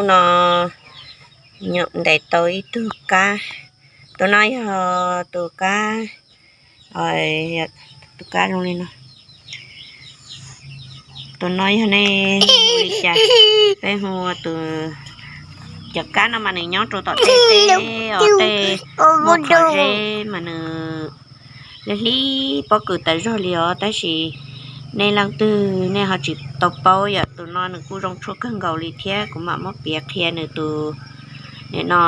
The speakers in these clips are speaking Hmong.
No nyuam ntes tau ib tug kab. Tus no yog tus kab, tus kab zoo li no. Tus no yog nej hu li cas? Peb hu tus, cov kab no mas nws nyob rau tom tej teb os, tej muaj qhov zeb mas nws hlib hlib pob kws tas zog li os, tab sis nej leej twg nej ho tsis tau paub yom. Tus no nws kuj zoo tshuaj kawg nkaus li thiab, kuv mam muab piav qhia nws tus, nim no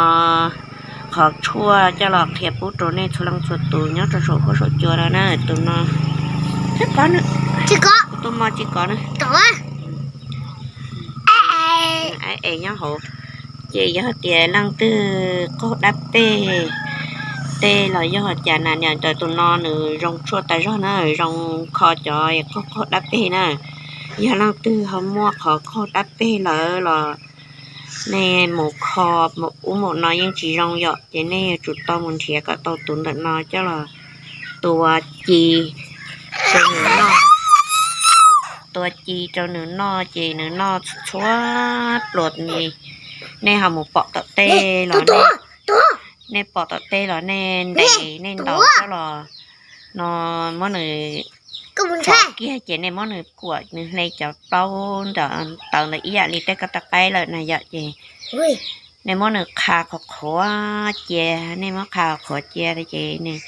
qhov tshuaj coj los qhia pub rau nej txhua leej txhua tus nyob rau saum huab saum cua no na. Tus no, tus mos tsis kov na, es nyob hauv. Ces yog tias leej twg qaug dab peg tej los yog cas na, niam ntawm tus no nws zoo tshuaj tas zog na, zoo kho cov qaug qaug dab peg na. Yog leej twg ho muaj qhov qaug dab peg lawm los nej mus kho ub mus no yeej tsis zoo yom, ces nej yuav tsum tau mus nrhiav kom tau tus ntawm no coj los tua ci rau nws noj, tua ci rau nws noj ces nws noj txhua pluas li. Nej ho mus pom tom tej los nej, nej pom tom tej los nej ntes nej ntaus coj los no, muab nws tso kiag ces nej muab nws kuam nws hle cov plaub ntawd ib yam li tej koj tab qaib lawm na yom, ces nej muab nws qha qhuav qhuav cia, nej muab qha qhuav cia ces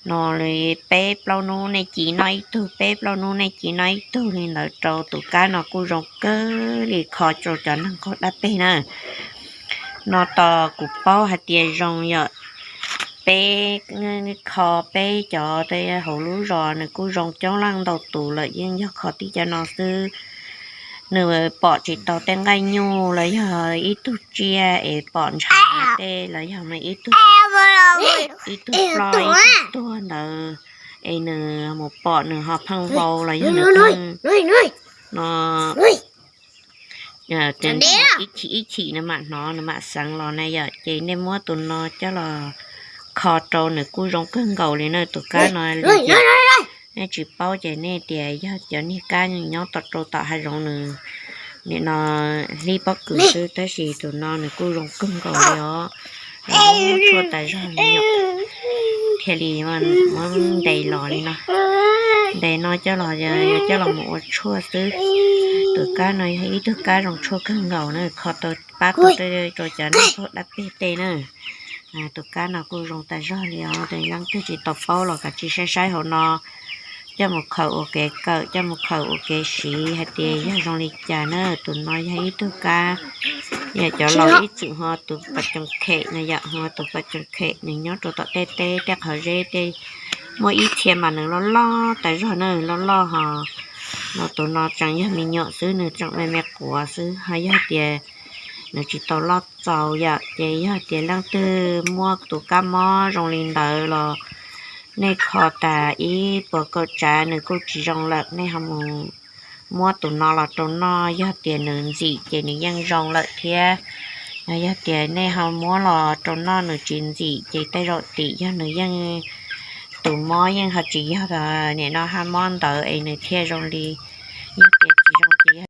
no li peb plaub hnub nej ci noj ib tug, peb plaub hnub nej ci noj ib tug li ntawd rau. Tus kab no kuj zoo kawg li kho rau cov neeg qaug dab peg na. No tos kuv paub hais tias zoo yom, peb kho peb cov hauv lub zos nws kuj zoo coob leej ntau tus lawm, yeej yog kho tib cov no xwb. Nws pom tsis tau tej nqaij nyuj los yog ib tug tsiaj es pom ntshav tej los yog ib tug, ib tug ploj ib tug tuag ntawd, es nws mus pom nws ho pheej vau los yog nws pheej no, ib chim ib chim nws mam hnov nws mam xeev los na yom, ces nej muab tus no coj los kho rau nws kuj zoo kawg nkaus li na. Tus kab no li nej tsis paub ces nej tias yog cov niag kab nyob tom rau tom hav zoov nws nim no hlib pob kws xwb, tab sis tus no nws kuj zoo kawg nkaus li os. Tshuaj tas zog li yom, thiaj li muab ntes los li no. Ntes no coj los, coj los mus ua tshuaj xwb. Tus kab no yog ib tug kab zoo tshuaj kawg nkaus na, kho tau pab tau rau cov neeg qaug dab peg tej na. Tus kab no kuj zoo tas zog li os, leej twg tsis tau paub los kav tsij saib saib hauv no, coj mus khaws ua kev kawm, coj mus khaws ua kev siv hais tias yog zoo li cas na. Tus no yog ib tug kab, yog cov laus ib txwm hu ua tus pas coos khem na yom, hu ua tus pas coos khem, nws nyob rau tom tej teb tej qhov zeb tej, muaj ib txhia mas nws loj loj tas zog na, loj loj ho. No tus no tseem yog me nyuam xwb, nws tseem me me quav xwb, ho yog tias nws tsis tau loj txaus yom, ces yog tias leej twg muaj tus kab mob zoo li ntawd los nej kho tas ib puas kaum tsav nws kuj tsis zoo lawm, nej ho mus muab tus no los rau noj, yog tias nws ntxim ces nws yeej zoo lawm thiab. Yog tias nej ho muab los rau noj nws tsis ntxim ces tej zaum tim yog nws yeej, tus mob yeej ho tsis yog nim no haj mob ntawd es nws thiaj zoo li, yog tias tsis zoo ces yog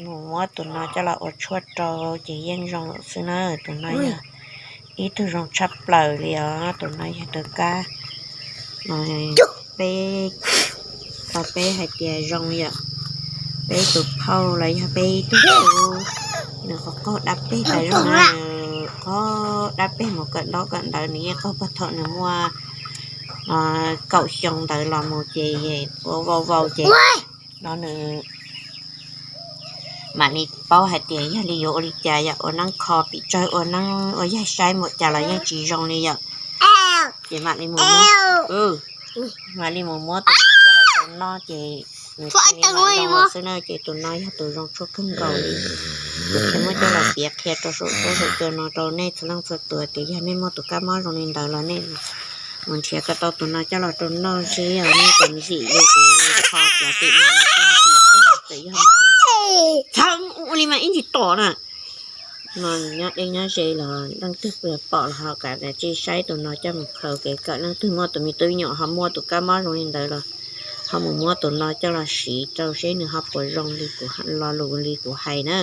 mus muab tus no coj los ua tshuaj rau ces yeej zoo lawm xwb na. Tus no yog ib tug zoo tshaj plaws li os, tus no yog tus kab peb, tau peb hais tias zoo yom, peb tus phauj los yog peb ib tug tub, nws qaug qaug dab peg tas zog na, qaug dab peg mus kawm ntaub kawm ntawv, nws yeej qaug puag thaum nws muaj kaum xyoo ntawd los mus ces ua vau vau ces no nws mam li paub hais tias yog li yuav ua li cas, yog ua neeb kho pim tsawg, ua neeb ua yaig saib npaum cas los yeej tsis zoo li yom. Ces mam li mus, mam li mus muab tus no coj los rau noj ces nws thiaj li mam zoo xwb na. Ces tus no yog tus zoo tshuaj kawg nkaus li. Kuv thiaj muab coj los piav qhia rau saum huab saum cua no rau nej txhua leej txhua tus tias yog nej muaj tus kab mob zoo li ntawd los nej mus nrhiav kom tau tus no coj los rau noj seb yog nej tus ntxim li kuv kho cov tim no nws ntxim txawm yog txhawm ua li mas ib ntsis tom na. No nyob deb nyob ze los leej twg pom los ho kav tsij saib tus no coj mus khaws kev kawm, leej twg muaj tus me tub nyuam ho muaj tus kab mob zoo li ntawd los Ho mus muab tus no coj los siv rau seb nws ho puas zoo li kuv, lo lus li kuv hais na.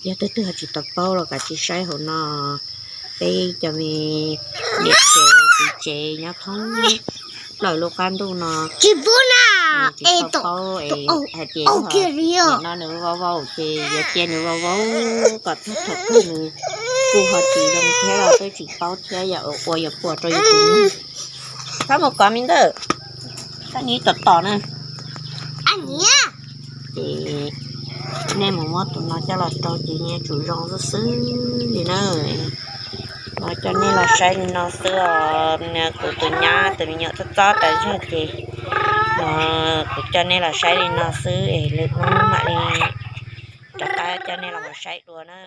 Yog twg twg ho tsis tau paub los kav tsij saib hauv no. Peb cov me niam tsev txiv tsev nyob thoob plaws lub qab ntuj no tsis paub hais tias no nws vau vau ces yuav cia nws vau vau kom tag thaum twg nws kuj ho tsis zoo thiab los twb tsis paub thiab, yog ua yuav puas rau yus tus neeg. Txhob mus kov me ntawd, koj nim tom tom na. Ces nej mus muab tus no coj los rau ces nws yuav tsum zoo xwb xwb li na. Los coj nej los saib li no xwb os. Kuv tus nyab tus me nyuam txob txob tas zog ces kuv coj nej los saib li no xwb es lwm hnub mam li rov qab coj nej los mus saib dua na.